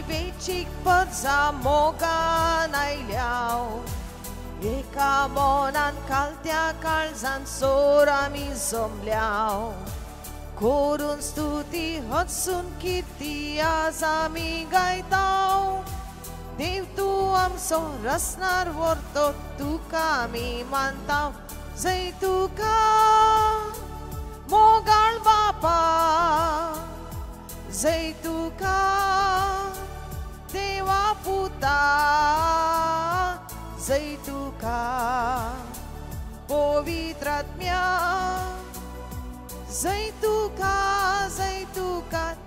वेचीक मोगान आयल्याव एका मनान कालत्या काळजान सोर आमी जमल्याव करून स्तुती हसून किती आज आमी गायताव देव तूं आमचो रसनार व्हरतो तुका आमी मानताव जंय तुका मोगाळ बापा जंय तुका देवा पुता जय तुका पवित्र आत्म्या जय तुका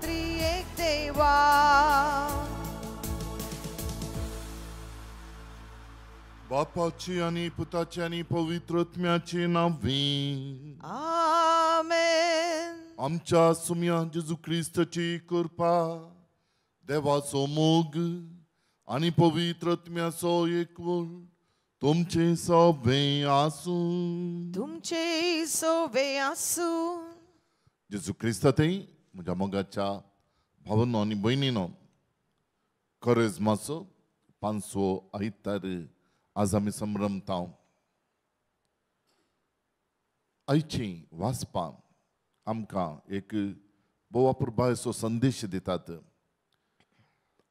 त्रिएक देवा. बापाची आनी पुताची आनी पवित्र आत्म्याची नांवी आमेन. आमच्या सुम्या जेजू क्रिस्ताची कृपा, देवाचो मोग आनी पवित्र आत्म्याचो एकवट तुमचे सवे आसूं. तुमचे सवे आसूं. जेजू क्रिस्तांतय म्हज्या मोगाच्या भावांनो आनी भयणीनो, कोरेज्माचो पांचवो आयतार आज आमी संभ्रमता. आयची वाचपां आमकां एक भोव अपुरबायेचो संदेश दितात.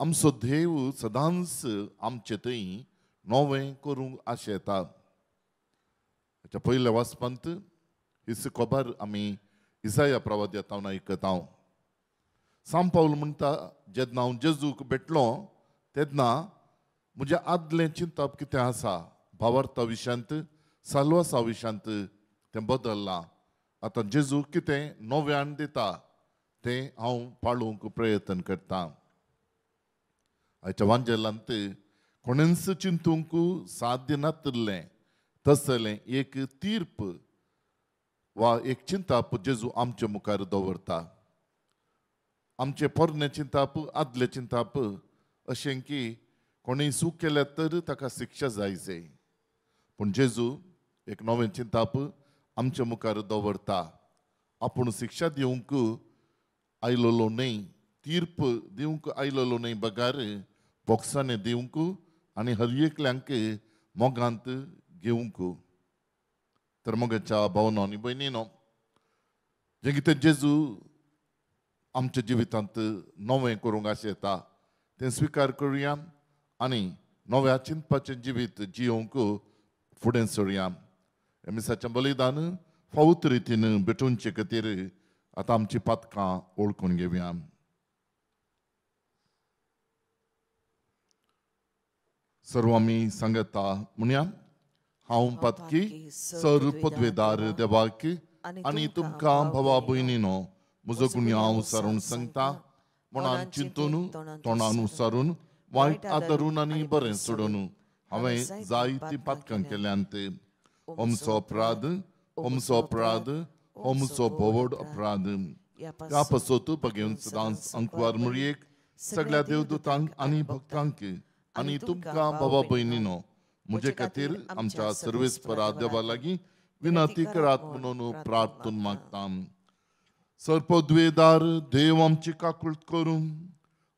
आमचो देव सदांच आमचे थंय नवें करूंक आशेता. हाच्या पयल्या वाचपांत हीच खबर आमी इसाया प्रवाद्या तावन आयकता. सांव पावल म्हणटा, जेन्ना हांव जेजूक भेटलो तेन्ना म्हजें आदलें चिंतप कितें आसा भावार्था विशयांत, साल्वासा विशयांत तें बदल्लां. आतां जेजू कितें नव्यान दिता तें हांव पाळूंक प्रयत्न करतां. आयच्या वांजेलांत कोणेंच चिंतूंक साध्य नातिल्लें तसलें एक तीर्प वा एक चिंताप जेजू आमचे मुखार दवरता. आमचें पोरणें चिंताप, आदलें चिंताप अशें की कोणीय चूक केल्यार तर ताका शिक्षा जायचे, पूण जेजू एक नवें चिंताप आमचे मुखार दवरता. आपूण शिक्षा दिवंक आयलोलो न्हय, तीर्प दिवंक आयलोलो न्हय, बगार बोक्सांनी दिवंक आनी हर एकल्यांक मोगांत घेवंक. तर मोगाच्या भावनो आनी भयणीनो, जें कितें जेजू आमच्या जिवितांत नवें करूंक आशेता तें स्विकार करुया आनी नव्या चिंतपाचें जिवीत जियोवंक फुडें सरुया. मिसाचें बलिदान फावत रितीन भेटोवचे खातीर आतां आमची पातकां वळखून घेवया. सर्व आमी सांगता म्हणया, हांव पातकी सर पदवेदार देवाक आनी तुमकां भावा भयणीनो म्हजो गुन्यांव सारून सांगता. मनान चिंतून, तोंडान सारून, वायट आदरून आनी बरें सोडून हांवें जायतीं पातकां केल्यांत. आमचो अपराध, आमचो अपराध, आमचो भोवड अपराध. ह्या पासत बगेवन सदांच अंकवार मुरयेक सगळ्या देवदूतांक आनी भक्तांक आनी तुमकां भावा भयणीनो म्हजे खातीर आमच्या सर्वेस्परा देवा लागीं विनंती करात म्हणून प्रार्थून मागता. सर्पद्वेदार देव आमची काकूळट करून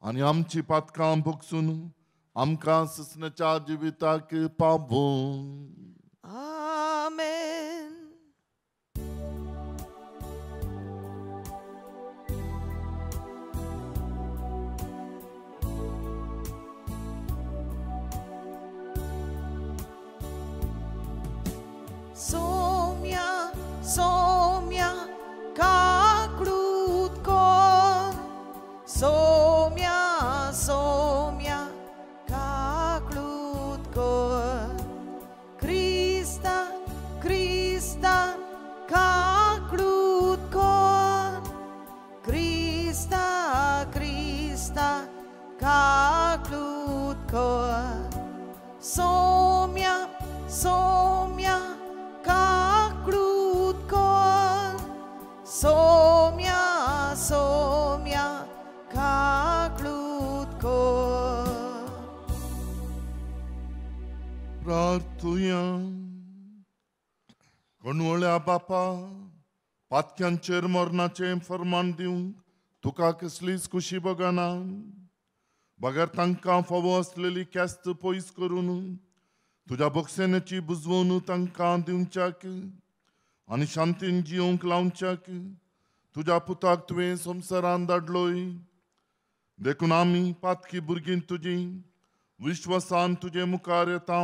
आनी आमची पातकां भोगसून आमकां ससनाच्या जिविताक पावूं. आमेन. सोम्या सोम्या काकूळट कर, सोम्या सोम्या काकूळट कर, क्रिस्ता क्रिस्ता काकूळट कर, क्रिस्ता क्रिस्ता काकलूत कर सोम्या सोम्या काकलूत कर सोम्या सोम्या काकलूत कर. प्रार्थुया. कणवळ्या बापा, पातक्यांचेर मरणाचें फर्मान दिवंक तुका कसलीच खुशी बगना, बगर तांकां फावो आसलेली ख्यास्त पयस करून तुज्या बक्षेनेची बुजवण तांकां दिवच्याक आनी शांतीन जियोंक लावच्याक तुज्या पुताक तुवें संवसारान धाडलोय. देखून आमी पातकी भुरगीं तुजी विश्वासान तुजे मुखार येता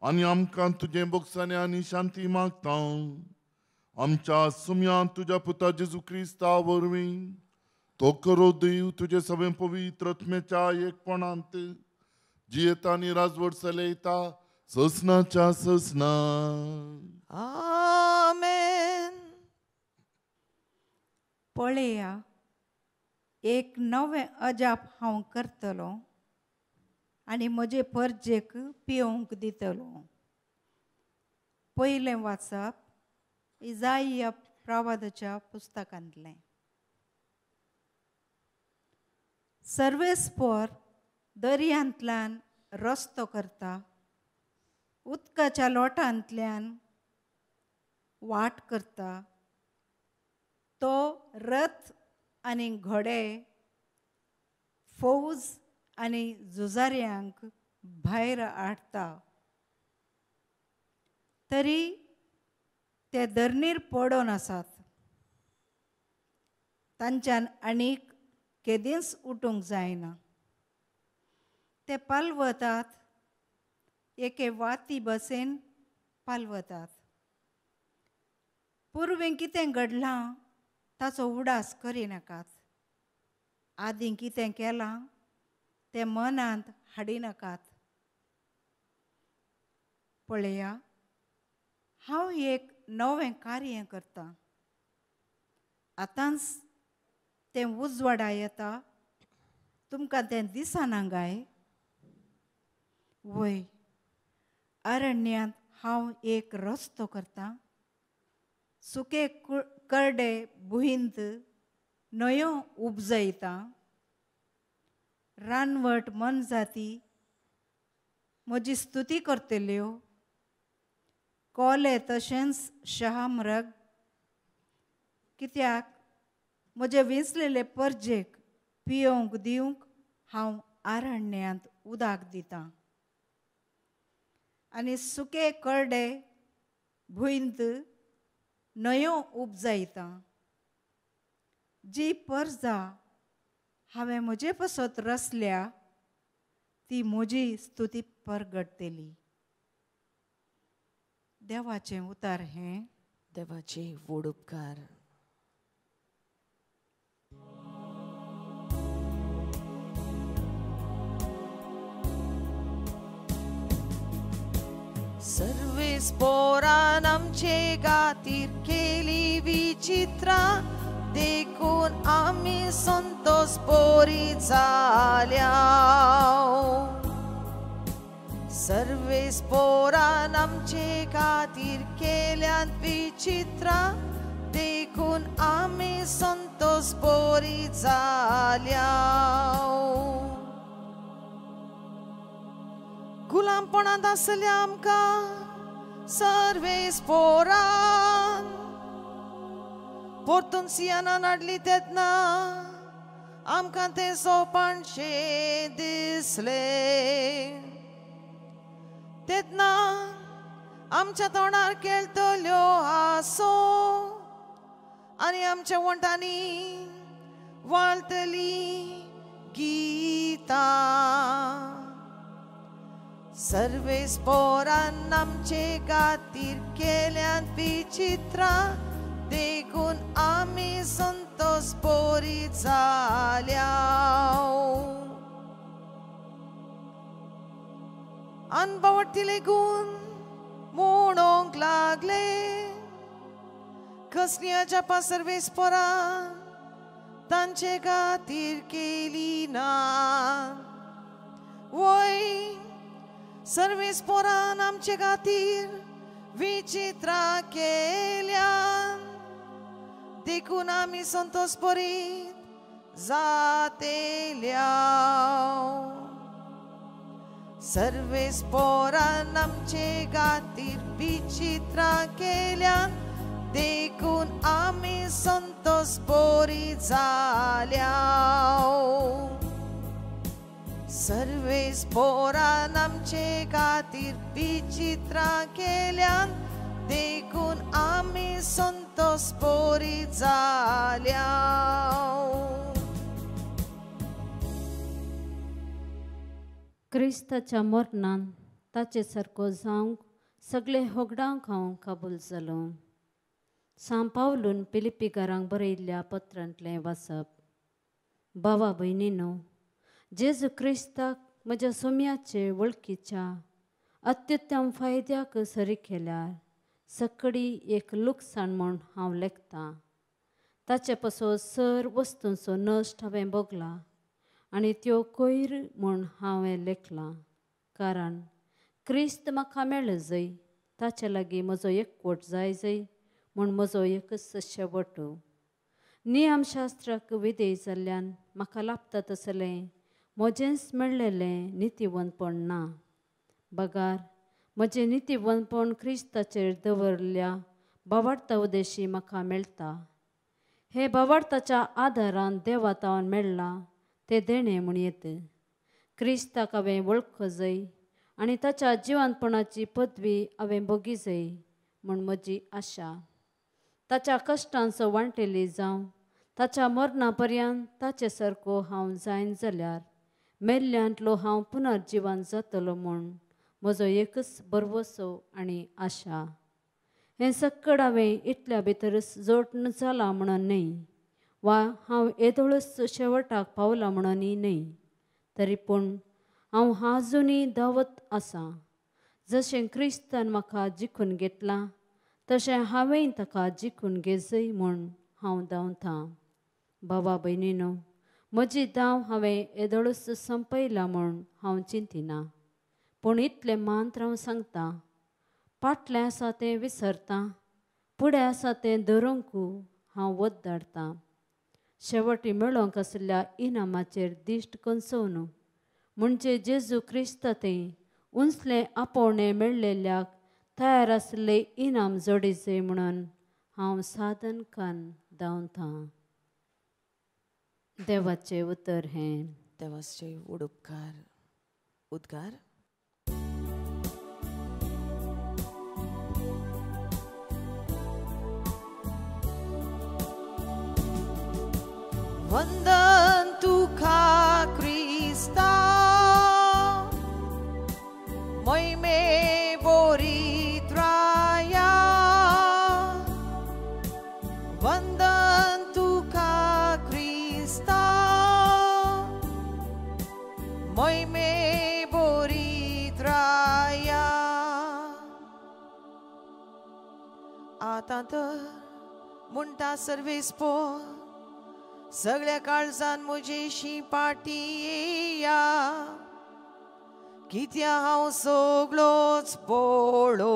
आनी आमकां तुजें बोगसाणे आनी शांती मागता. आमच्या सुम्यान तुज्या पुता जेजू क्रिस्ता वरवीं तो करो देव तुजे सगळे पवित्र आत्म्याच्या एकपणांत जियेता आनी राजवट चलयता ससनाच्या ससना. आमेन. पळया, एक नवें अजाप हांव करतलो आनी म्हजे परजेक पिवंक दितलो. पयलें वाचप इजाइया प्रवादाच्या पुस्तकांतलें. सर्वेस्पोर दर्यांतल्यान रस्तो करता, उदकाच्या लोटांतल्यान वाट करता. तो रथ आनी घोडे, फौज आनी झुजाऱ्यांक भायर हाडटा. तरी ते धरणीर पडून आसात, तांच्यान आनीक केदींच उठूंक जायना. ते पालवतात, एके वाती बसेन पालवतात. पुर्वी कितें घडलां ताचो उडास करिनाकात, आदीं कितें केलां तें मनांत हाडिनाकात. पळया, हांव एक नवें कार्य करतां, आतांच तें उजवाडा येता, तुमकां तें दिसना काय? वय, अरण्यांत हांव एक रस्तो करतां, सुके करडे भुंयंत न्हंयो उपजयता. रानवट मनजाती म्हजी स्तुती करतल्यो, कोले तशेंच शहामृग, कित्याक म्हजे विंचलेले परजेक पियोवंक दिवंक हांव आरण्यांत उदक दितां आनी सुके करडे भुंयंत न्हंयो उपजयता. जी परजा हांवें म्हजे पसत रचल्या ती म्हजी स्तुती परगटतली. देवाचें उतार हें. देवाचे व्हड उपकार. सर्वेस पोरान आमचे खातीर केली विचित्रां, देखून आमी संतोष पोरी जाल्या. सर्वेस पोरान आमचे खातीर केल्यात विचित्रां, देखून आमी संतोष पोरी जाल्या. गुलामपणांत आसल्या आमकां सर्वेस पोरान परतून सियानान हाडली तेन्ना आमकां तें सोंपणशें दिसलें. तेन्ना आमच्या तोंडार खेळटल्यो हांसो आनी आमच्या वण्टांनी वाळटली गितां. सर्वेस पोरान आमचे खातीर केल्यात विचित्रां, देखून आमी संतोष पोरी जाल्या. अनबावटीले गुण म्हणूंक लागले, कसली अजापां सर्वेस पोरान तांचे खातीर केली ना. सर्वेस पोरान आमचे खातीर विचित्रां केल्यान देखून आमी संतोष बरीत जातेल्या. सर्वेस पोरान आमचे खातीर विचित्रां केल्यान देखून आमी संतोष बरी जाल्या. सर्वेस पोरान आमचे खातीर विचित्रां केल्यान देखून आमी संतोष बरी जाल्या. क्रिस्ताच्या मरणान ताचे सारको जावंक सगळे होगडांक हांव कबूल जालो. सांव पावलून फिलिप्पीकारांक बरयल्ल्या पत्रांतलें वाचप. भावा भयणीनो, जेजू क्रिस्ताक म्हज्या सोम्याचे वळखीच्या अत्युत्तम फायद्याक सरी केल्यार सकडी एक लुकसाण म्हूण हांव लेखतां. ताचे पासून सर वस्तूंचो नश्ट हांवें भोगला आनी त्यो कोयर म्हूण हांवें लेखलां, कारण क्रिस्त म्हाका मेळ्ळो जय ताचे लागीं म्हजो एकवट जाय जय म्हूण म्हजो एकच शेवट. नियमशास्त्राक विधेय जाल्ल्यान म्हाका लाभता तसलें म्हजेंच मेळ्ळेलें नितीवंतपण ना, बगार म्हजें नितीवंतपण क्रिस्ताचेर दवरल्या भावार्ता उदेशी म्हाका मेळटा. हे भावार्ताच्या आदारान देवा तावन मेळ्ळां तें देणें म्हूण येत. क्रिस्ताक हांवें वळख जय आनी ताच्या जिवनपणाची पदवी हांवें भोगी जय म्हूण म्हजी आशा. ताच्या कश्टांचो वांटेली जावं ताच्या मरणा पर्यंत ताचे सारको हांव जायन जाल्यार मेल्ल्यांतलो हांव पुनर्जिवन जातलो म्हूण म्हजो एकच भरवसो आनी आशा. हें सक्कड हांवें इतल्या भितरच जोडण जालां म्हणून न्हय वा हांव येदोळच शेवटाक पावलां म्हणूनय न्हय, तरी पूण हांव आजुनूय धांवत आसां. जशें क्रिस्तान म्हाका जिखून घेतलां तशें हांवेंय ताका जिखून घेजय म्हूण हांव धांवतां. भावा भयणीनो, म्हजी धांव हांवें येदोळच संपयला म्हूण हांव चिंतिना, पूण इतलें मात्र हांव सांगतां, फाटलें आसा तें विसरतां, फुडें आसा तें धरूंक हांव वत धाडटां. शेवटी मेळोंक आशिल्ल्या इनामाचेर दिश्ट कोसोवन म्हणजे जेजू क्रिस्ता तें उंचलें आपोवणें मेळ्ळेल्याक तयार आशिल्लें इनाम जोडीचें म्हणून हांव साधन कान धांवतां. देवाचें उतर हें. देवाचे उडपकार उद्गार. वंदन तुका क्रिस्ता मोहिमे बोरीत राया. वंदन तुका क्रिस्ता मोहिमे बोरीत राया. आतां तर म्हणटा सर्वेस पोर सगळ्या काळजान म्हजेशी पाटी येया, कित्या हांव सगळोच बोळो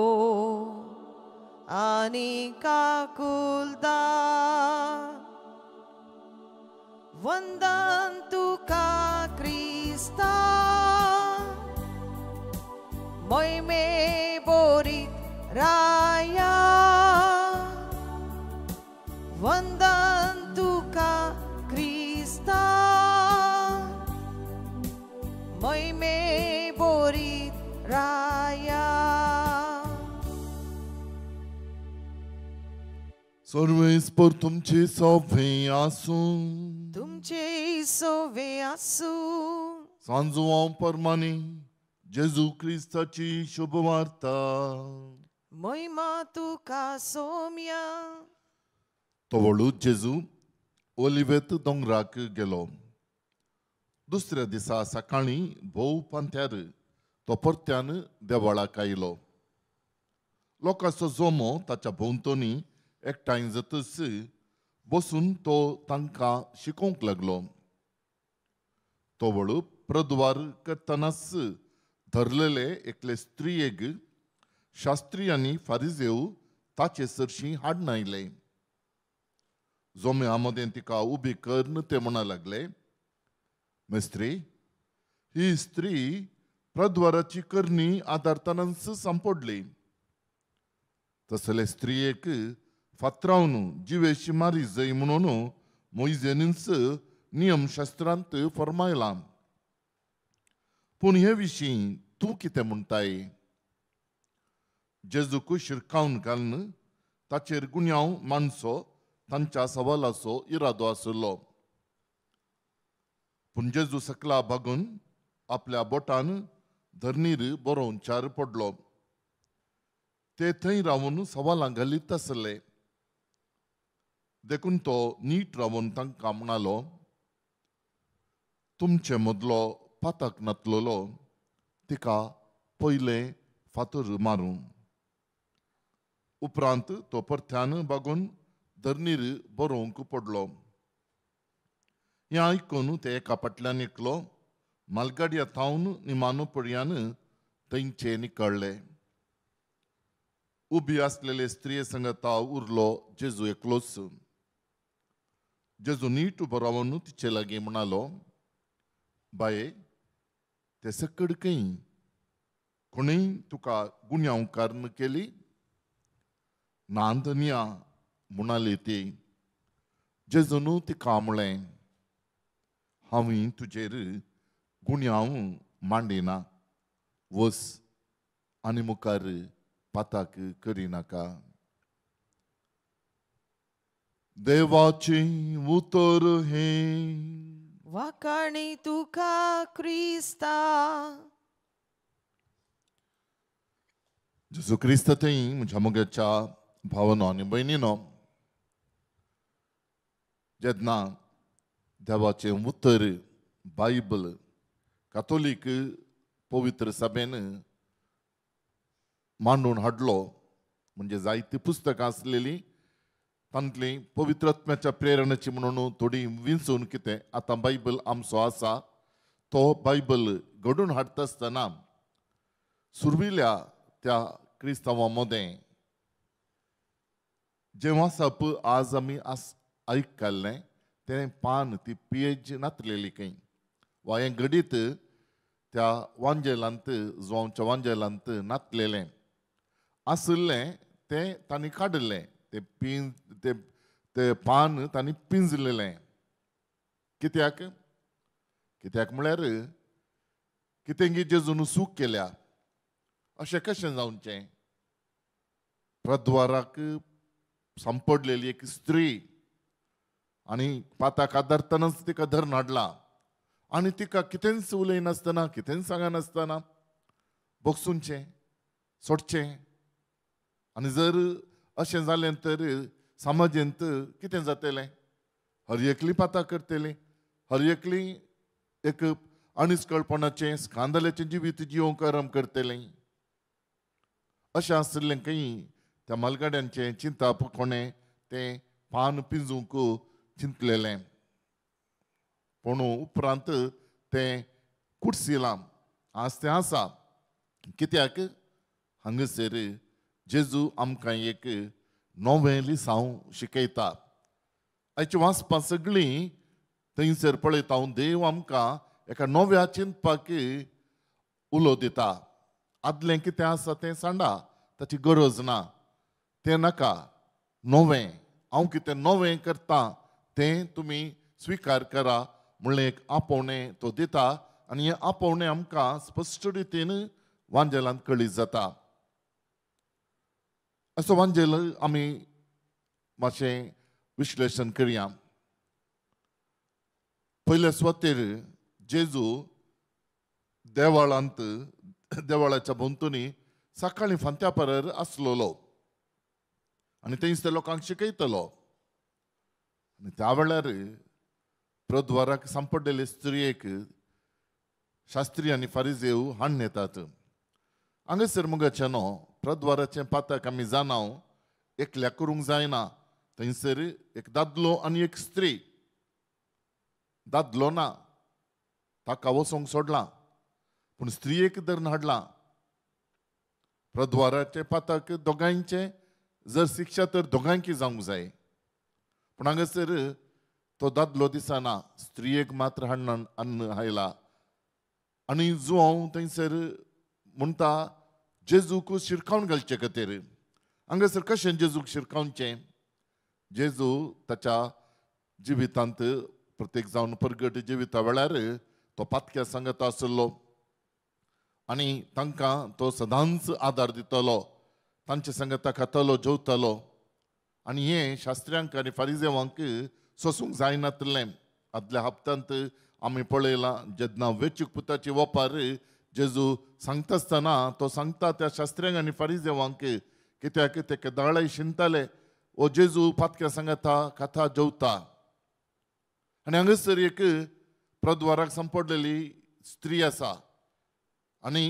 आनी काकुलदा. वंदन तुका क्रिस्ता मोहिमे बोरीत राया. वंदन तुका क्रिस्ता मोहिमे बोरीत राया. सर्वेस्पर तुमचे सवे आसूं, तुमचे सवे आसूं. सांजवां परमाने जेजू क्रिस्ताची शुभवार्ता. महिमा तुका सोम्या. तो व्हडू जेजू ओलिवेत दोंगराक गेलो. दुसऱ्या दिसा सकाळीं भोव पांथ्यार तो परत्यान देवळाक आयलो. लोकांचो जमो ताच्या भोंवतणी एकठांय जातच बसून तो तांकां शिकोवंक लागलो. तो व्हडू प्रद्वार करतनाच धरलेले एकले स्त्रियेक शास्त्री आनी फारिजेव ताचे सरशी हाडून आयले. जोम्या मदें तिका उबी करून ते म्हणा लागले, मेस्त्री, ही स्त्री प्रद्वाराची करणी आदारतानाच सांपडली. तसले स्त्रियेक फातरावन जिवेशी मारी जय म्हणून मोयजेनीच नियमशास्त्रांत फर्मायलां. पूण हे विशीं तूं कितें म्हणटाय? जेजूक शिरकावन घालून ताचेर गुन्यांव मानचो तांच्या सवालाचो इरादो आशिल्लो. पूण जेजू सकला बागून आपल्या बोटान धरणीर बरोवंचार पडलो. ते थंय रावन सवालां घालीत आसले. देखून तो नीट रावन तांकां म्हणालो, तुमचे मदलो पातक नातलेलो तिका पयलें फातर मारूं. उपरांत तो परत्यान बागून धरणीर बरोवंक पडलो. हें आयकून ते एका फाटल्यान एकलो मालगाडया थावन निमानो पर्यान थंयचे निकळ्ळे. उबी आसलेले स्त्रिये संगता उरलो जेजू एकलोच. जेजू नीट उबो रावन तिचे लागीं म्हणालो, बाये, ते सकड खंय कोणूय तुका गुन्यांवकार केली ना धनया म्हणाली ती. जेजून तिका म्हळें, हांवूय तुजेर गुन्यांव मांडिना, वस आनी मुखार पाताक करिनाका. देवाचें उतर हें. वाखाणी तुका क्रिस्ता. जेजू क्रिस्त थंय म्हज्या मोगाच्या भावनो आनी भयणीनो, जेन्ना देवाचें उतर बायबल कातोलीक पवित्र सभेन मांडून हाडलो, म्हणजे जायतीं पुस्तकां आसलेलीं तांतलीं पवित्र आत्म्याच्या प्रेरणेची म्हणून थोडी विंचून कितें आतां बायबल आमचो आसा तो बायबल घडून हाडटा आसतना सुरविल्या त्या क्रिस्तांवां मदें जें वाचप आज आमी आयकल्लें तें पान ती पेज नातलेली खंय वा हें घडीत त्या वांजेलांत जुवांच्या वांजेलांत नातलेलें आशिल्लें तें तांणी काडिल्लें, तें पिंज तें पान तांणी पिंजलेलें. कित्याक? कित्याक म्हळ्यार कितें गी जेजून चूक केल्या अशें कशें जावचें? प्रद्वाराक सांपडलेली एक स्त्री आनी पाताक आदारतनाच तिका धरून हाडला आनी तिका कितेंच उलयनासतना कितेंच सांगनासतना बगसूनचें सोडचें. आनी जर अशें जालें तर समाजेंत कितें जातलें? हर एकली पाताक करतली, हर एकली एक अनिस्कळपणाचें स्कांदल्याचें जिवीत जिवंक आरंभ करतलें. अशें आशिल्लें खंय त्या मालगाड्यांचें चिंताप कोणें तें पान पिंजूंक चिंतलेलें. पूण उपरांत तें कुडसिलां आज तें आसा. कित्याक? हांगासर जेजू आमकां एक नवें लिसांव शिकयता. आयची वाचपां सगळीं थंयसर पळयता हांव देव आमकां एका नव्या चिंतपाक उलो दिता. आदलें कितें आसा तें सांडा, ताची गरज ना, तें नाका. नवें हांव कितें नवें करता तें तुमी स्विकार करा म्हणलें एक आपोवणें तो दिता आनी हें आपोवणें आमकां स्पश्ट रितीन वांजेलांत कळीत जाता. असो वांजेल आमी मातशें विश्लेशण करया. पयले सुवातेर जेजू देवळांत देवळाच्या भोंवतणी सकाळीं फांत्या पारार आसलेलो आनी थंयच ते लोकांक शिकयतलो. आनी त्या वेळार प्रद्वाराक सांपडलेले स्त्रियेक शास्त्री आनी फारिजेव हाडून येतात. हांगासर मुगाचें न्हू प्रद्वाराचें पातक आमी जाणाव एकल्या करूंक जायना. थंयसर एक दादलो आनी एक स्त्री, दादलो ना ताका वचोंक सोडला, पूण स्त्रियेक धरून हाडला. प्रद्वाराचे पातक दोगांयचे जर शिक्षा तर दोगांयकी जावंक जाय, पूण हांगासर तो दादलो दिसना, स्त्रियेक मात्र हाडून अन्न आयला. आनी जुवांव थंयसर म्हणटा जेजूक शिरकावन घालचे खातीर. हांगासर कशें जेजूक शिरकावचें? जेजू ताच्या जिवितांत प्रत्येक जावन परगट जिविता वेळार तो पातक्या सांगता आसलो आनी तांकां तो सदांच आदार दितलो, तांचे सांगता खातलो जेवतलो. आनी हें शास्त्र्यांक आनी फारिजेवांक सोसूंक जायनातलें. आदल्या हप्त्यांत आमी पळयलां जेन्ना वेचूक पुताची वपार जेजू सांगता आसतना तो सांगता त्या शास्त्र्यांक आनी फारिजेवांक, कित्याक ते केदाळाय शिंदताले ओ जेजू पातक्या सांगता खाता जेवता. आनी हांगासर एक प्रद्वाराक सांपडलेली स्त्री आसा आनी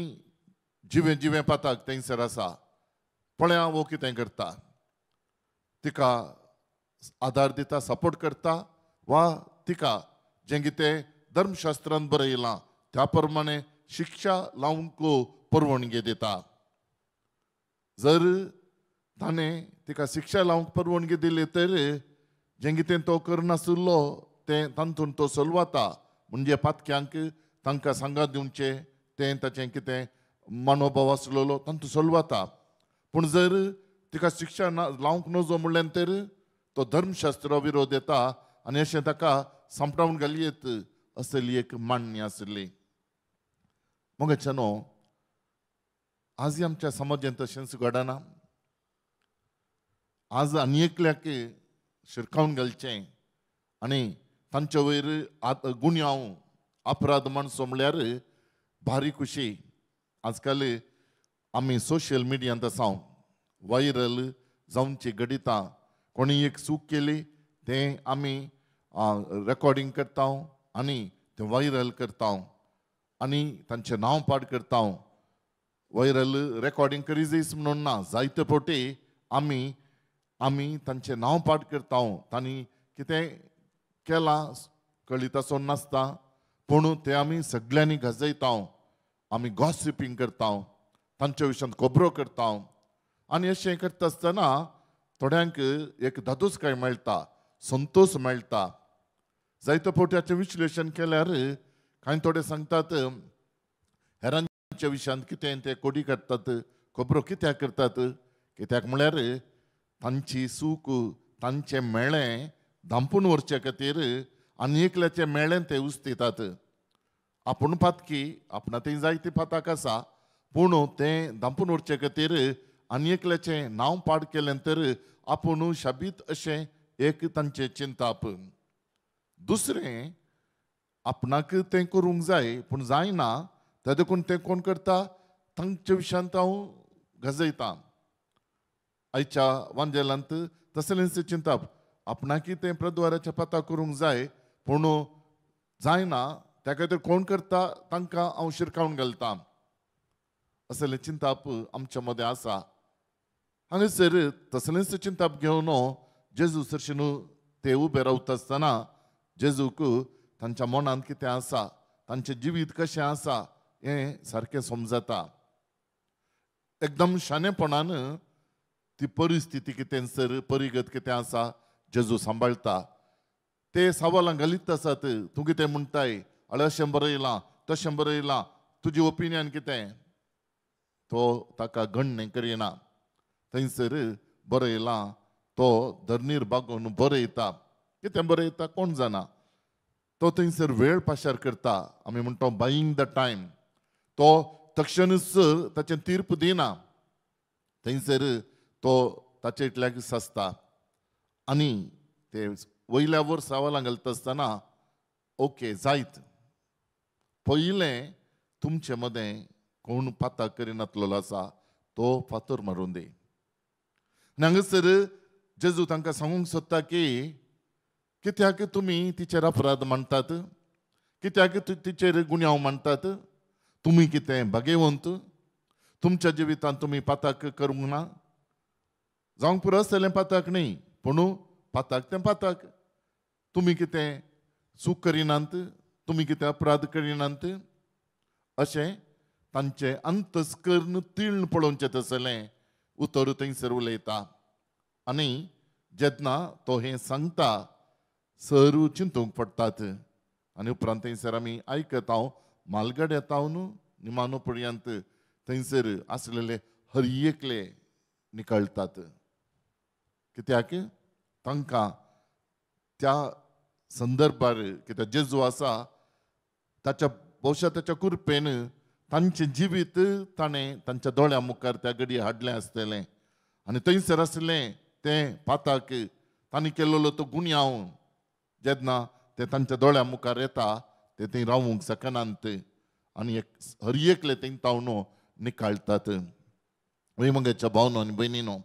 जिवें जिवें पाताक थंयसर आसा. पळया वो कितें करता, तिका आदार दिता, सपोर्ट करता वा तिका जें कितें धर्मशास्त्रान बरयलां त्या प्रमाणे शिक्षा लावंक परवानगी दिता. जर ताणें तिका शिक्षा लावंक परवानगी दिली तर जें कितें तो करनासलो तें तातूंत तो सलवाता, म्हणजे पातक्यांक तांकां सांगात दिवचें तें ताचें कितें मनोभाव आसलेलो तातूंत सलवाता. पूण जर तिका शिक्षा ना लावंक नजो म्हणल्यार तर तो धर्मशास्त्रा विरोध येता आनी अशें ताका सांपडावन घालयेत असली एक मांडणी आसली. मोगाच्यानो, आज आमच्या समाजांत तशेंच घडना. आज आनी एकल्याक शिरकावन घालचें आनी तांचे वयर गुन्यांव अपराध माणसो म्हणल्यार भारी खुशी. आजकाल आमी सोशल मिडियांत आसा, व्हायरल जावची घडितां, कोणी एक चूक केली तें आमी रेकॉर्डिंग करता आनी तें व्हायरल करता आनी तांचें नांव पाड करता. व्हायरल रेकॉर्डिंग करीत म्हणून ना, जायते फावटी आमी आमी तांचें नांव पाड करता. तांणी कितें केलां कळीत आसून नासता, पूण तें आमी सगळ्यांनी गाजयता, आमी गॉसिपींग करता, तांच्या विशयांत खबरो करता. आनी अशें करता आसतना थोड्यांक एक धादोसकाय मेळटा, संतोश मेळटा. जायते फावटी हाचें विश्लेशण केल्यार कांय थोडे सांगतात हेरांच्या विशयांत कितें ते कोडी काडटात, खबरो कित्याक करतात, कित्याक म्हळ्यार तांची सूख तांचें मेळें धांपून व्हरचे खातीर आनी एकल्याचें मेळें ते उस्तितात. आपूण पातकी, आपणा थंय जायती पाताक आसा, पूण तें धांपून व्हरचे खातीर आनी एकल्याचें नांव पाड केलें तर आपूण शाबीत अशें एक तांचें चिंताप. दुसरें, आपणाक तें करूंक जाय पूण जायना, त्या देखून तें कोण करता तांच्या विशयांत हांव गाजयतां. आयच्या वांजेलांत तसलेंच चिंताप, आपणाकी तें प्रद्वाराच्या पाता करूंक जाय पूण जायना, त्या खातीर कोण करता तांकां हांव शिरकावन घालता, असलें चिंताप आमच्या मदें आसा. हांगासर तसलेंच चिंताप घेवन जेजू सरशी न्हू ते उबे रावता आसतना जेजूक तांच्या मनांत कितें आसा, तांचें जिवीत कशें आसा हें सारकें समजता. एकदम शाणेपणान ती परिस्थिती कितें सर परिगत कितें आसा जेजू सांबाळटा. ते सवालां घालीत आसात, तूं कितें म्हणटाय, अळे अशें बरयलां तशें बरयलां, तुजी ओपिनियन कितें, तो ताका गणणें करिना. थंयसर बरयलां तो धरणीर बागोवन बरयता, कितें बरयता कोण जाणा. तो थंयसर वेळ पाशार करता, आमी म्हणटा बायींग the time. तो तक्षणच ताचें तीर्प दिना, थंयसर तो ताचे इतल्याक सासता. आनी ते वयल्या वर सवालां घालता आसतना ओके जायत, पयलें तुमचे मदें कोण पाता करिनातलेलो आसा तो फातर मारून दी. आनी हांगासर जेजू तांकां सांगूंक सोदता की कित्याक तुमी तिचेर अपराध मांडटात, कित्याक तिचेर गुन्यांव मांडटात, तुमी कितें भागेवंत, तुमच्या जिवितांत तुमी पाताक करूंक ना, जावंक पुरो आसतलें पाताक न्ही, पूण पाताक तें पाताक, तुमी कितें चूक करिनात, तुमी कितें अपराध करिनात, अशें तांचें अंतस्कर्ण तीर्ण पळोवचें तसलें उतर थंयसर उलयता. आनी जेन्ना तो हें सांगता सरू चिंतूंक पडटात. आनी उपरांत थंयसर आमी आयकता हांव मालगड्या तावन निमानो पर्यंत थंयसर आसलेले हर एकले निकळटात. कित्याक तांकां त्या संदर्भार कित्याक जेजू आसा ताच्या भोवशा ताच्या कृपेन तांचें जिवीत ताणें तांच्या दोळ्या मुखार त्या घडये हाडलें आसतलें. आनी थंयसर आसलें तें पाताक तांणी केल्लो तो गुन्यांव जेन्ना ते तांच्या दोळ्या मुखार येता ते थंय रावूंक शकनात आनी एक हर एकले थंय तावन निकाळटात. वयमंगाच्या भावनो आनी भयणीनो,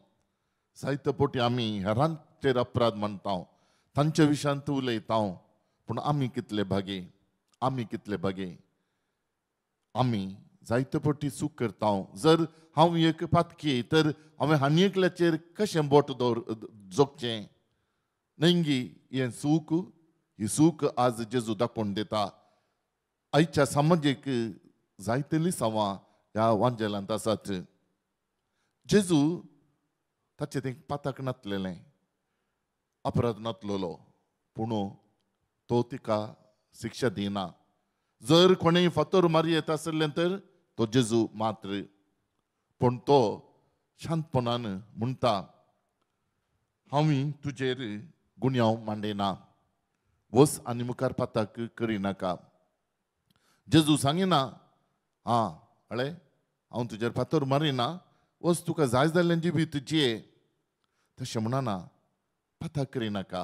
जायते फावटी आमी हेरांचेर अपराध मानता, तांच्या विशयांत उलयता, पूण आमी कितले भागी, आमी कितले भागी. आमी जायते फावटी चूक करता. जर हांव एक पातकी तर हांवें आनी एकल्याचेर कशें बोट दवर जोगचें न्हय. हें चूक, ही चूक आज जेजू दाखोवन दिता. आयच्या समाजीक जायते लिसांवां ह्या वांजेलांत आसात. जेजू ताचें तें पाताक नातलेलें, अपराध नातलेलो, पूण तो तिका शिक्षा दिना. जर कोणेय फातर मारयेत आसलें तर तो जेजू मात्र, पूण तो शांतपणान म्हणटा हांव तुजेर गुन्यांव मांडिना, वस आनी मुखार पाताक करिनाका. जेजू सांगिना आं अळे हांव तुजेर फातर मारिना, वस तुका जाय जाल्लें जिवीत जिये, तशें म्हणना. पाताक करिनाका,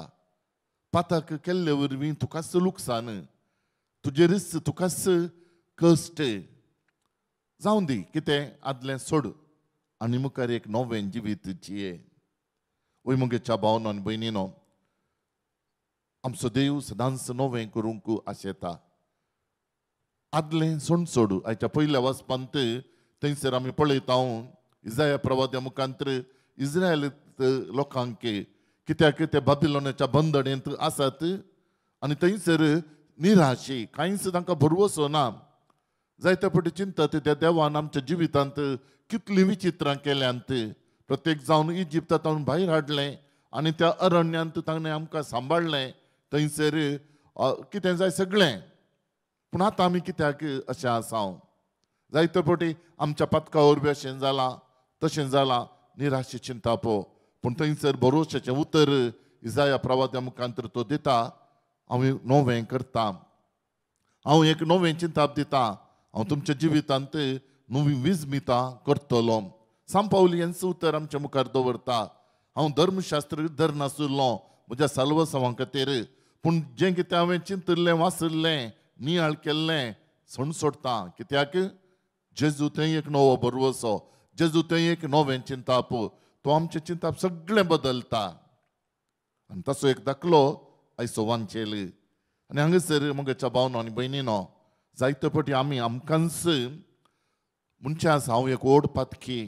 पाताक केल्ले वरवीं तुकाच लुकसाण, तुजेरच तुकाच कश्ट. जावं दी कितें आदलें सोड आनी मुखार एक नवें जिवीत जिये. वय मुगेच्या भावनो आनी भयणीनो, आमचो देव सदांच नवें करूंक आशेता. आदलें सोड सोड. आयच्या पयल्या वाचपांत थंयसर आमी पळयता इजाया प्रवाद्या मुखांत इस्रायल लोकांक कित्याक ते बाबिलोनाच्या बंदणेंत आसात आनी थंयसर निराशी, कांयच तांकां भरवसो ना. जायते फावटी चिंततात त्या देवान आमच्या जिवितांत कितलीं विचित्रां केल्यांत. प्रत्येक जावन इजिप्तांत भायर हाडलें आनी त्या अरण्यांत ताणें आमकां सांबाळ्ळें, थंयसर कितें जाय सगळें. पूण आतां आमी कित्याक अशें आसा? जायते फावटी आमच्या पातका वरवीं अशें जालां तशें जालां, निराशे चिंताप. पूण थंयसर भरोशाचें उतर इजाया प्रवाद्या मुखांतर तो दिता, हांव नवें करता, हांव एक नवें चिंताप दिता, हांव तुमच्या जिवितांत नवी विजमिता करतलो. सांपावली हेंच उतर आमच्या मुखार दवरता. हांव धर्मशास्त्र धरनासलो म्हज्या साल्वसांवां खातीर, पूण जें कितें हांवें चिंतिल्लें, वाचिल्लें, नियाळ केल्लें सण सोडटा. कित्याक जेजू थंय एक नवो भरवसो, जेजू थंय एक नवें चिंताप, तो आमचें चिंताप सगळें बदलता. आनी ताचो एक दाखलो आयचो वांचेल. आनी हांगासर म्हज्या भावनो आनी भयणीनो, जायते फावटी आमी आमकांच म्हणचें आसा हांव एक व्हड पातकी,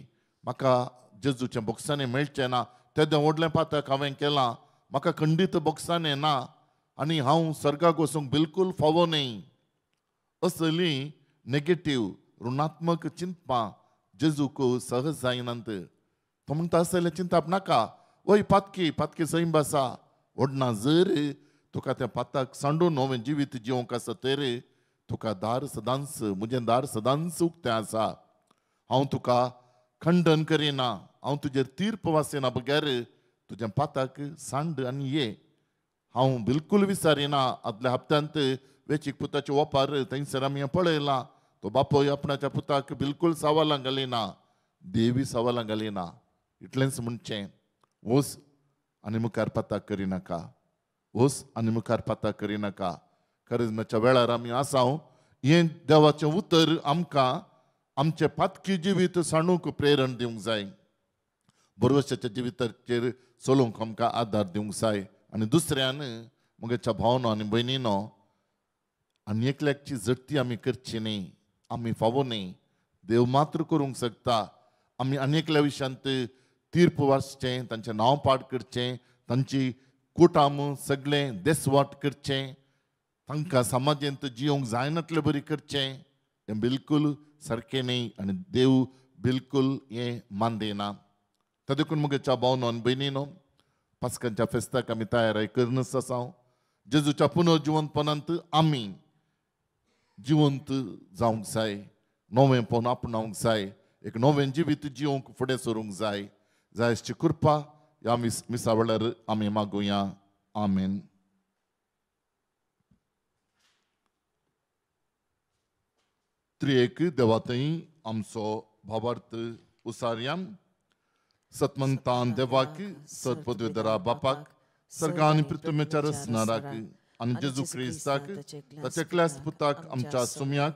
म्हाका जेजूचें बोक्सांनी मेळचें ना, तेदें व्हडलें पातक हांवें केलां, म्हाका खंडीत बोक्सांनी ना आनी हांव सर्गाक वचूंक बिलकूल फावो न्हय. असली नेगेटीव ऋणात्मक चिंतपां जेजूक सहज जायनात. तो म्हणटा आसलें चिंताप नाका, वय पातकी पातकी सैम आसा, व्हडना जर तुका त्या पाताक सांडून नवें जिवीत जिवंक आसा तर तुका दार सदांच, म्हजें दार सदांच उक्तें आसा. हांव तुका खंडन करिना, हांव तुजेर तीर्प वासिना बगैर तुज्या पाताक सांड आनी ये. हांव बिलकूल विसारिना. आदल्या हप्त्यांत वेचीक पुताचे ओपार थंयसर आमी पळयलां, तो बापूय आपणाच्या पुताक बिलकूल सवालां घालिना, देवी सवालां घालिना. इतलेंच म्हणचें, वस आनी मुखार पाताक करिनाका, वस आनी मुखार पाताक करिनाका. करिज्माच्या वेळार आमी आसा, हें देवाचें उतर आमकां आमचें पातकी जिवीत सांडूंक प्रेरण दिवंक जाय, भरवशाच्या जिविताचेर चलोवंक आमकां आदार दिवंक जाय. आनी दुसऱ्यान म्हज्या भावनो आनी भयणीनो, आनी एकल्याची झडती आमी करची न्हय, आमी फावो न्हय, देव मात्र करूंक शकता. आमी आनी एकल्या विशयांत तीर्प वाचचें, तांचें नांव पाड करचें, तांची कुटाम सगळें देसवाट करचें, तांकां समाजेंत जियोंक जायनातले बरी करचें, हें बिलकुल सारकें न्ही आनी देव बिलकुल हें मानदेना. त्या देखून म्हगेच्या भावनो आनी भयणीनो, पास्कांच्या फेस्ताक आमी तयाराय करनच आसा. जेजूच्या पुनर्जिवंतपणांत आमी जिवंत जावंक जाय, नवेंपण आपणावंक जाय, एक नवें जिवीत जिवंक फुडें सरूंक जाय. जायची कृपा ह्या मिसा वेळार आमी मागुया. आमेन. त्रिएक देवातय आमचो भावार्थ उसारया. सतमंतान देवाक, सतपदवेदरा बापाक, सर्गा आनी पृथ्वीच्या रचणाराक आनी जेजू क्रिस्ताक ताच्या क्लास पुताक आमच्या सुम्याक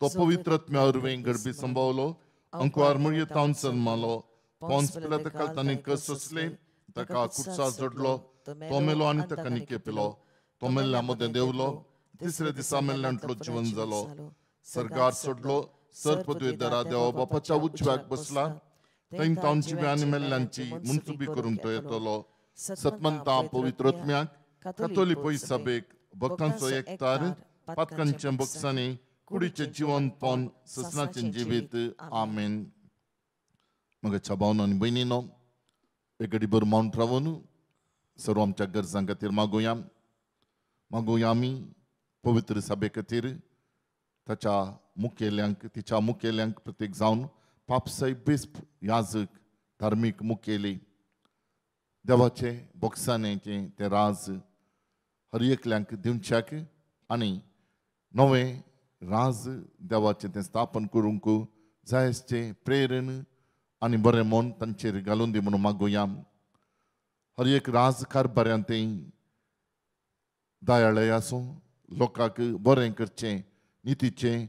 तो पवित्र आत्म्या वरवीं गरबी संभावलो, अंकुआर मुळये तावन जल्मालो, पोन्स पिलाता तांणी कस सोंसले, ताका कुर्सार जोडलो, तो मेलो आनी ताका निकेपिलो, तो मेल्ल्या मदें देंवलो, तिसऱ्या दिसा मेल्ल्यांतलो जिवन जालो, सर्गार सोडलो, सर पदवेदरा देवा बापाच्या उजव्याक बसला, थंय तावन जिव्या आनी मेल्ल्यांची मुनसुबी करूंक तो येतलो. सतमंता पवित्र आत्म्याक, कातोली पयसभेक, भक्तांचो एकतार, पातकांच्या बक्षांनी, कुडीचें जिवनपण, ससनाचें जिवीत. आमेन. म्हज्या भावनो आनी भयणीनो, एक घडीभर मौन रावन सर्व आमच्या गरजां खातीर मागुया. मागुया आमी पवित्र सभे खातीर, ताच्या मुखेल्यांक, तिच्या मुखेल्यांक, प्रत्येक जावन पापसाय बिस्प, याजक, धार्मीक मुखेली, देवाचे बोक्साण्याचें तें राज हर एकल्यांक दिवच्याक आनी नवें राज देवाचें तें स्थापन करूंक जाय आसचें प्रेरण आनी बरें मन तांचेर घालून दी म्हणून मागुया. हर एक राज कारभाऱ्यांत तें दयाळय आसूं, लोकांक बरें करचें, नितीचें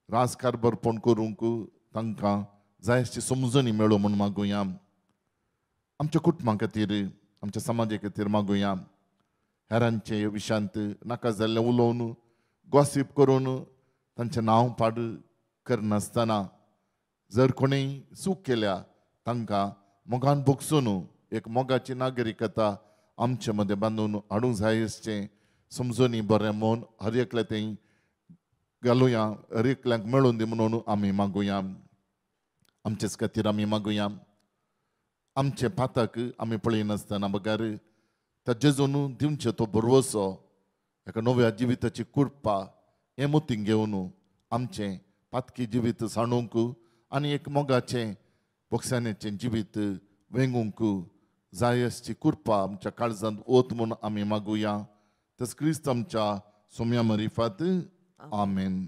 राज कारभारपण करूंक तांकां जाय आसची समजणी मेळो म्हूण मागुया. आमच्या कुटुंबां खातीर, आमच्या समाजा खातीर मागुया. हेरांचे विशांत नाका जाल्लें उलोवन, गॉसीप करून तांचें नांव पाड करनासतना जर कोणीय चूक केल्या तांकां मोगान भोगसून एक मोगाची नागरिकता आमचे मदें बांदून हाडूंक जाय आसचें समजणी बरें मन हर एकल्या तें घालुया, हर एकल्यांक मेळून दी म्हणून आमी मागुया. आमचेच खातीर आमी मागुया. आमचे पातक आमी पळयनासतना बगर त्या जेजून दिवचे तो भरवसो एका नव्या जिविताची कृपा हें मोतीन घेवन आमचें पातकी जिवीत सांडूंक आनी एक मोगाचें बोक्साण्याचें जिवीत वेंगूंक जाय आसची कृपा आमच्या काळजांत ओत म्हूण आमी मागुया. तस क्रिस्त आमच्या सोम्या मरिफात. आमेन.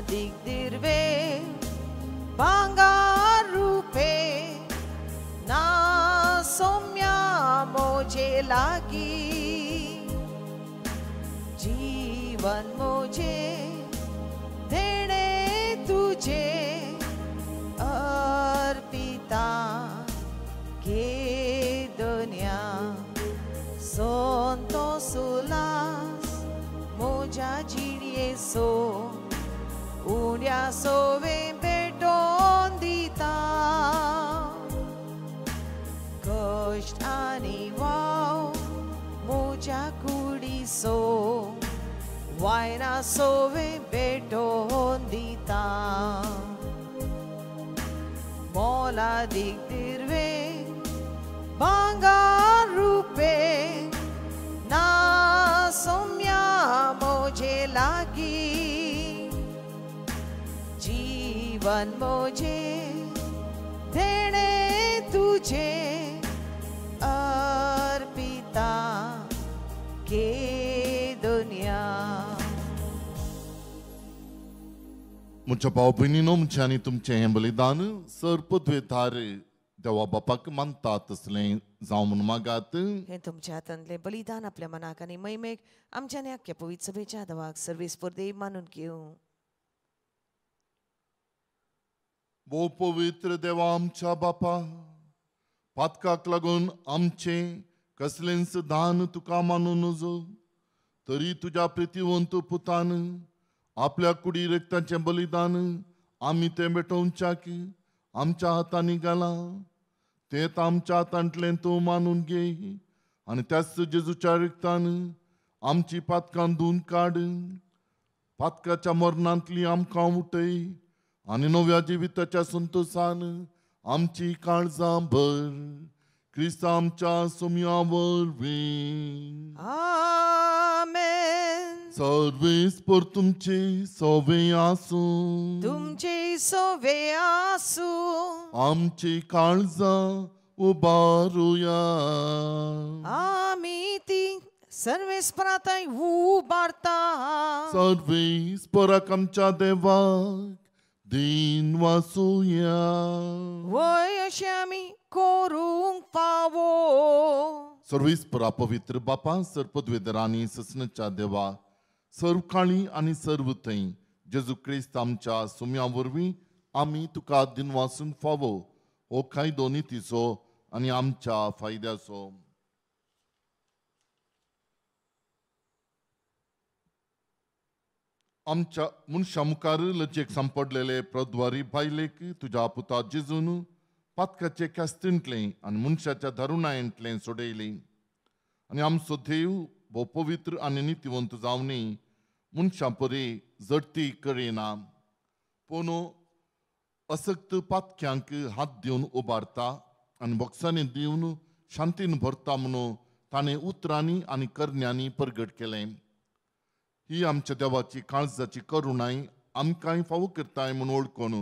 दिग्दिर्वे भांगार रूपे ना सौम्या मोजे लागी, जीवन मोजे देणे तुझे अर्पिता के दुनिया, सोंतो सुलास मोजा जिणये सो उड्या सोवे पेटोवन दिता, कश्ट आनी वाव म्हज्या कुडीसो वायना सोवे पेटोवन दिता, मोलादीक दिर्वे भांगार रुपे ना सौम्या मोजे लागी, जीवन मोजे देणे तुझे अर्पिता के दुनिया. म्हज्या भाव भयणीनो, म्हजें आनी तुमचें हें बलिदान सर पदवेधार देवा बापाक मानता तसलें जावं म्हूण मागात. हें तुमच्या हातांतलें बलिदान आपल्या मनाक आनी महिमेक आमच्या आनी आख्या पवित्र सभेच्या देवाक सर्वेस्पर देव मानून घेवं. भोव पवित्र देवा आमच्या बापा, पातकाक लागून आमचें कसलेंच दान तुका मानूं नजो, तरी तुज्या प्रितीवंत पुतान आपल्या कुडी रक्ताचें बलिदान आमी तें भेटोवच्याक आमच्या हातांनी घालां. तें आमच्या हातांतलें तूं मानून घे आनी त्याच जेजूच्या रक्तान आमची पातकां धुवन काड. पातकाच्या मरणांतली आमकां उठय आनी नव्या जिविताच्या संतोसान आमची काळजां भर. क्रिस्त आमच्या सोम्या वरवीं. आमेन. सर्वेस्पर तुमचे सोवे आसूं. तुमचे सोवे आसूं. आमची काळजां उबारुया. आमी ती सर्वेस्परांत उबारता. सर्वेस्पराक आमच्या देवाक दिन वासुया. वय अशें आमी करूंक फावो. सर्वेस्परा पवित्र बापा, सर्पद्वेदर आनी ससनच्या देवा, सर्व काळी आनी सर्व थंय जेजू क्रिस्त आमच्या सुम्या वरवीं आमी तुका दिन वासूंक फावो. हो कायदो नितीचो आनी आमच्या फायद्याचो. आमच्या मनशा मुखार लजेक सांपडलेले प्रद्वारी बायलेक तुज्या पुता जेजून पातकाचे ख्यास्तींतलें आनी मनशाच्या दारुणायेंतलें सोडयलें. आनी आमचो देव भोव पवित्र आनी नितीवंत जावनी मनशां परी जडती करिना, पूण असक्त पातक्यांक हात दिवन उबारता आनी बोक्सांनी दिवन शांतीन भरता म्हणून ताणें उतरांनी आनी करण्यांनी परगट केलें. ही आमच्या देवाची काळजाची करुणाय आमकांय फावो करताय म्हूण वळखून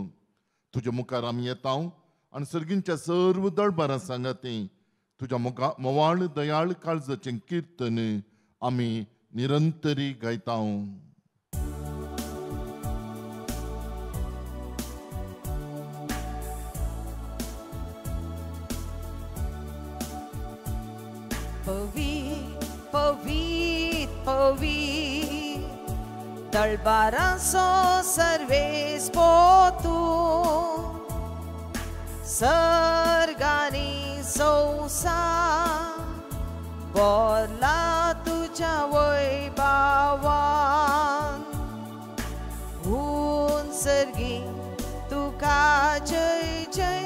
तुज्या मुखार आमी येता आनी सर्गींच्या सर्व दळबारां सांगाती तुज्या मुखार मोवाळ दयाळ काळजाचें किर्तन आमी निरंतरी गायता. पवीत पवीत पवीत दळबारांचो सर्वेस्पर तूं, सर्गानी संवसार भरला तुज्या वैभावान. हून सर्गी तुका जय जय,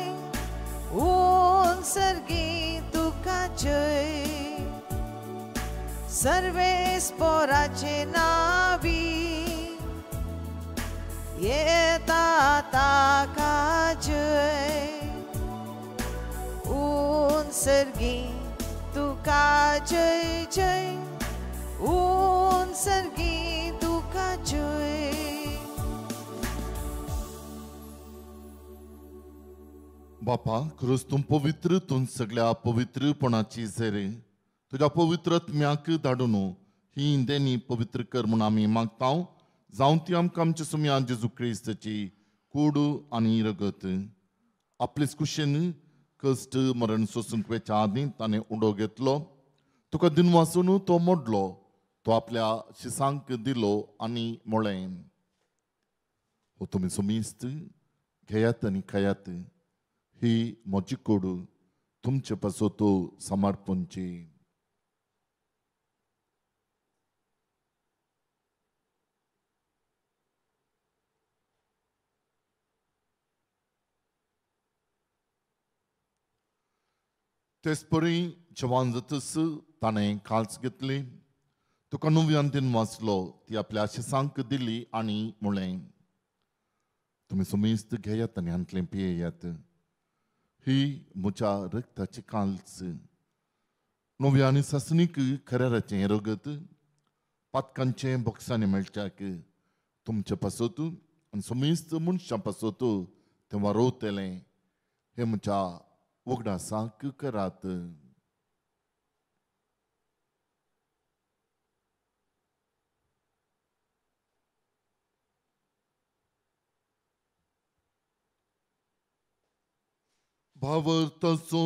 हून सर्गी तुका जय. सर्वेस्पराचे नावी येता ताका जय. ऊन सर्गी तुका जय जय, ऊन सर्गी तुका जय. बापा, खरंच तूं पवित्र, तूं सगळ्या पवित्रपणाची झेरे तुज्या पवित्र आत्म्याक धाडून ही देणी पवित्र कर म्हूण आमी मागता. जावं ती आमकां आमच्या सुम्या जेजू क्रिस्ताची कूड आनी रगत. आपलेच कुशेन कश्ट मरण सोसूंक वेच्या आदीं ताणें उडो घेतलो, तुका दिनवासून तो मोडलो, तो आपल्या शिसांक दिलो आनी म्हळें, हो तुमी सुमिस्त घेयात आनी खायात, ही म्हजी कूड तुमचे पासत समर्पणची. तेचपरी जेवण जातच ताणें काल्स घेतली, तुका नव्यान दिन वाचलो, ती आपल्या शिसांक दिली आनी म्हळें, तुमी सुमेस्त घेयात आनी हांतलें पियेयात, ही म्हज्या रक्ताची काल्स, नव्या आनी सासणीक खऱ्याराचें रगत, पातकांचें बोक्सांनी मेळच्याक तुमचे पासत आनी सुमेस्त मनशां पासत तें वारोवतलें. हें म्हज्या उगडासाक करात. भावार्थाचो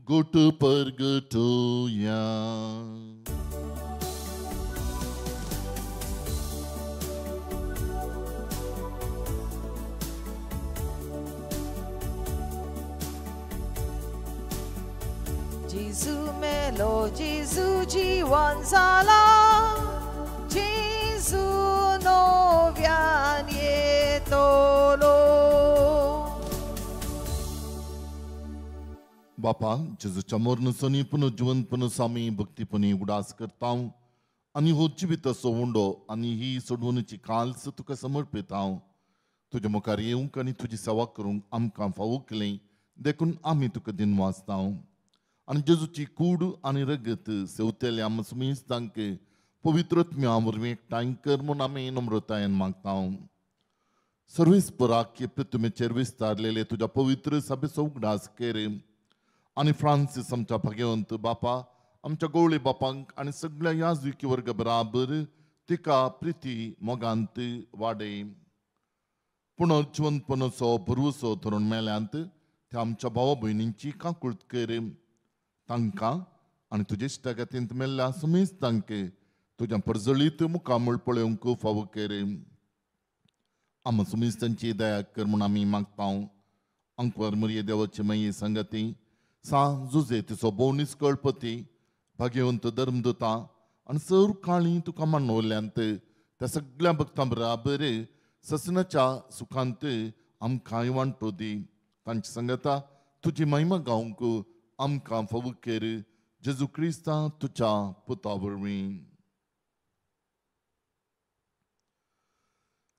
गोट परगटोया. जेजू मेलो, जेजू जिवन जाला, बापा जेजूच्या मरणाचो पुनर्जिवंतपणाचो आमी भक्तीपणी उगडास करता आनी हो जिविताचो उंडो आनी ही सोडवणुची काल्स तुका समर्पिता. तुज्या मुखार येवंक आनी तुजी सेवा करूंक आमकां फावो केली देखून आमी तुका दिनवासता. आनी जेजूची कूड आनी रगत सेवतेल्या आमच्या तांक पवित्र आत्म्या वरवीं एकठांय कर म्हूण आमी नम्रतायेन मागता. सर्वेस्पराक पृथ्वीचेर विस्तारलेले तुज्या पवित्र सभेचो उगडास कर आनी फ्रांसीस आमच्या भाग्यवंत बापा, आमच्या गवळी बापांक आनी सगळ्या याजकी वर्ग बराबर तिका प्रिती मोगांत वाडय. पुनर्जिवंतपणाचो भरवसो धरून मेल्यांत त्या आमच्या भावा भयणींची काकूळत कर. तांकां आनी तुजे इश्टागतींत मेल्ल्या समेज तांकां तुज्या परजळीत मुखामळ पळोवंक फावो कर. आमा समेज तांची दया कर म्हूण आमी मागता. अंकवार मरिये देवाची माये सांगाती सा जुजे तिचो भोवनीस कळपती भाग्यवंत धर्मदुता आनी सर काळी तुका मानवल्यांत त्या सगळ्या भक्तां बराबर ससनाच्या सुखांत आमकांय वांटो दी. तांची सांगता तुजी महिमा गावंक आमकां फावो कर. जेजू क्रिस्ता तुज्या पुता वरवीं.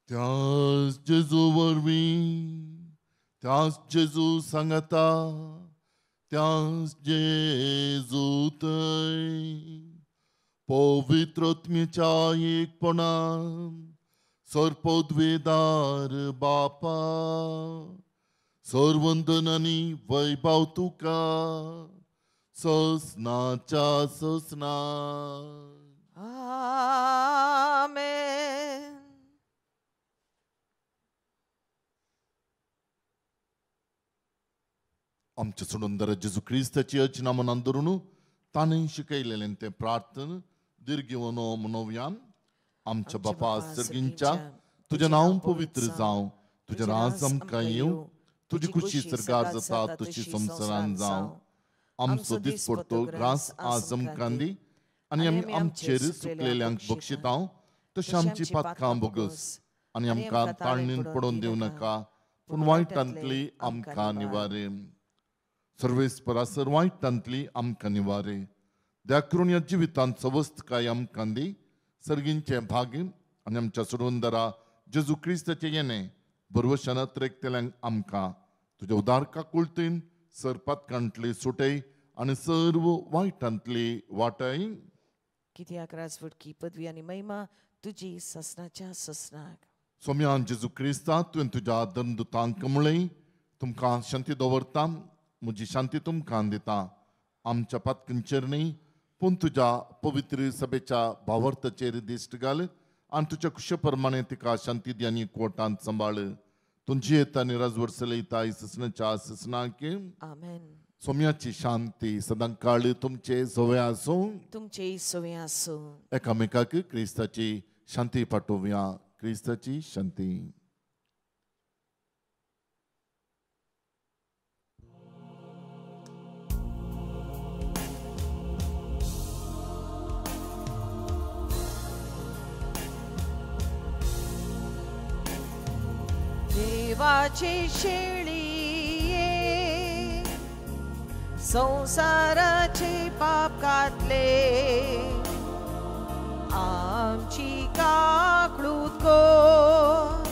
त्याच जेजू वरवीं, त्याच जेजू सांगता, त्याच जेजू थंय पवित्र आत्म्याच्या एकपणान सर्पद्वेदार बापा सर्वंदन आनी वैभव तुका ससनाच्या ससना. आमेन. आमच्या सुंदर जेजू क्रिस्ताची अर्चना मनान धरून ताणें शिकयलेलें तें प्रार्थना दीर्घ म्हणोवया. आमच्या बापा सर्गींच्या, तुजें नांव पवित्र जावं, तुजें राज आमकां येवं, तुजी खुशी सर्गार जाता तशी संवसारान जावं. आमचो दिसपडतो ग्रास आज आमकां दी आनी आमी आमचेर सुकलेल्यांक बक्षिता तशें आमची पातकां भोगस आनी आमकां ताळणीन पडोवन दिवं नाका, पूण वायटांतली आमकां निवारे. सर्वेस्परा सर वायटांतली आमकां निवारे. दया करून ह्या जिवितांत सवस्तकाय आमकां दी. सर्गींचें भाग्य आनी आमच्या सोडवणदारा जेजू क्रिस्ताचें येणें भरवशान अत्रेकतल्यांक आमकां तुज्या उदार काकुळतीन सरपातकांतली सुटय आनी सर्व वायटांतली वाटय. कित्याक राजवटकी पदवी आनी महिमा तुजी ससनाच्या ससनाक. सोम्यान जेजू क्रिस्ता तुवें तुज्या धर्मदुतांक म्हणलें, तुमकां शांती दवरता, म्हजी शांती तुमकां दिता. आमच्या पातकांचेर न्ही पूण तुज्या पवित्र सभेच्या भावार्थाचेर दिश्ट घाल आनी तुज्या खुशे प्रमाणे तिका शांती दी आनी कोटांत सांबाळ. तुमची येता आनी राजवट चलयता ससनाच्या ससनाक. आमेन. सोम्याची शांती सदां काळ तुमचे सवय आसूं, तुमचे सवय आसूं. एकामेकाक क्रिस्ताची शांती पाठोवया. क्रिस्ताची शांती. देवाची शेळीये संसाराचे पाप कातले, आमची काकळूत कर,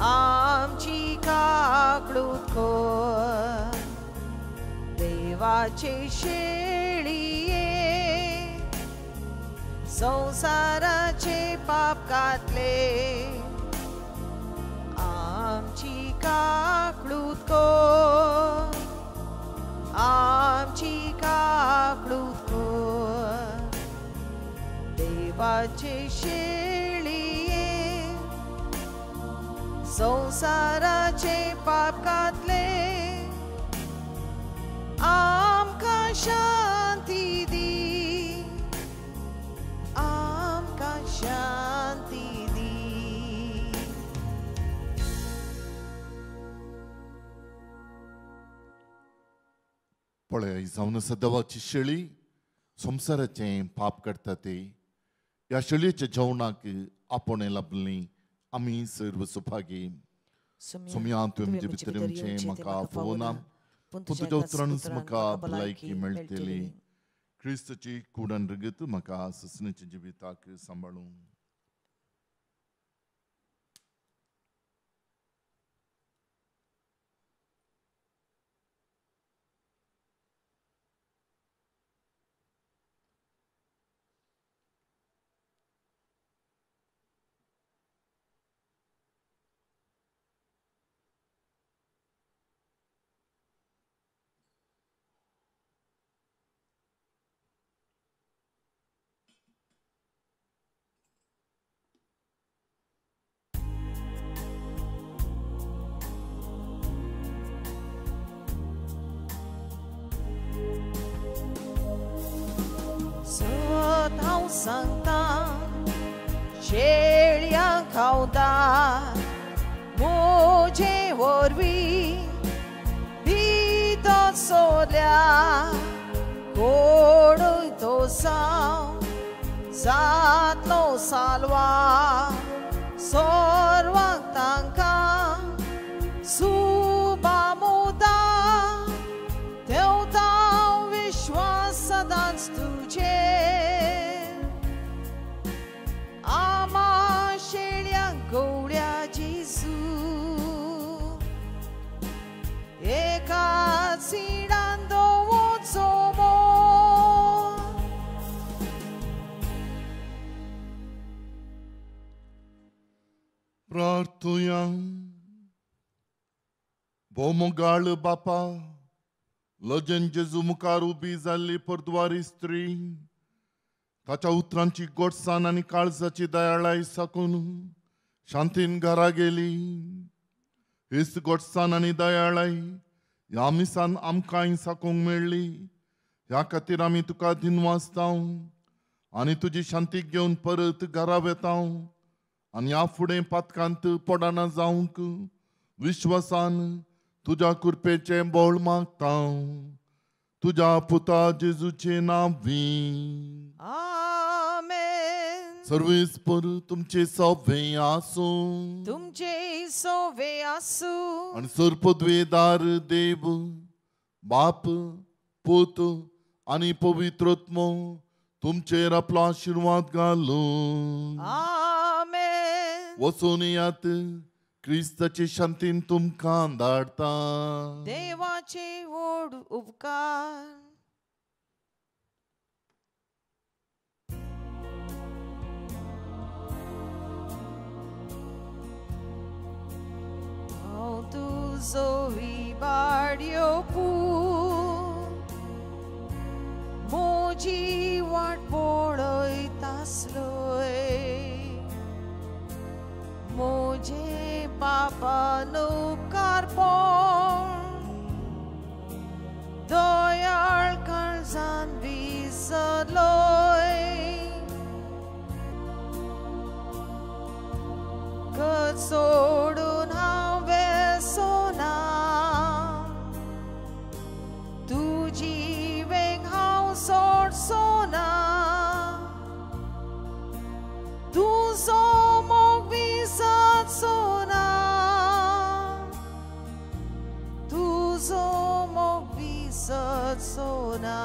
आमची काकळूत कर. देवाची शेळीये संसाराचे पाप कातले, आमची काकळूत कर, आमची काकळूत कर. देवाचे शेळीये संसाराचे पाप कातले, आमकां शांती दी, आमकां शांती दी. पळय जावन आसा देवाची शेळी संवसाराचें पाप करता ते. ह्या शेळयेच्या जेवणाक आपोवणें लाभलें आमी सर्व सुभागी. सोम्या तुवें म्हजे भितर येवचें म्हाका फावना, पूण तुज्या उतरानच म्हाका भलायकी मेळटली. क्रिस्ताची कूड आनी रगत म्हाका ससण्याच्या जिविताक सांबाळूं. सांगता शेळयांक खावता म्हजे वरवीं भितर सोदल्या कोणूय तो साव जातलो सालवा सर्वांक तांकां सुबामुदा देवता विश्वास सदांच तुजे प्रार्थुया. भोवमोगाळ बापा, लजन जेजू मुखार उबी जाल्ली परद्वारी स्त्री ताच्या उतरांची गोडसाण आनी काळजाची दयाळाय साकून शांतीन घरा गेली. हीच गोडसाण आनी दयाळाय ह्या मिसान आमकांय साकूंक मेळ्ळी. ह्या खातीर आमी तुका दिनवासता आनी तुजी शांती घेवन परत घरा वेता आनी ह्या फुडें पातकांत पडना जावंक विश्वासान तुज्या कृपेचें बळ मागता. तुज्या पुता जेजूचे नांवी आमेन. सर्वेस्पर तुमचे सवे आसूं, तुमचे सवे आसूं. आनी सर्पद्वेदार देव बाप पूत आनी पवित्र आत्मो तुमचेर आपलो आशिर्वाद घालूं. आमेन. वचून यात, क्रिस्ताचे शांतीन तुमकां धाडटा. देवाचे व्हड उपकार. हांव तुजो विबाड्यो पूत म्हजी वाट पळयतासलोय म्हजे पापान उपकारपण दयाळ काळजान विसरलोय गत सोडून हांव वेसोना तुजी वेंग हांव सोडसोना तुजो मोग विसरचोना तुजो मोग विसरचोना.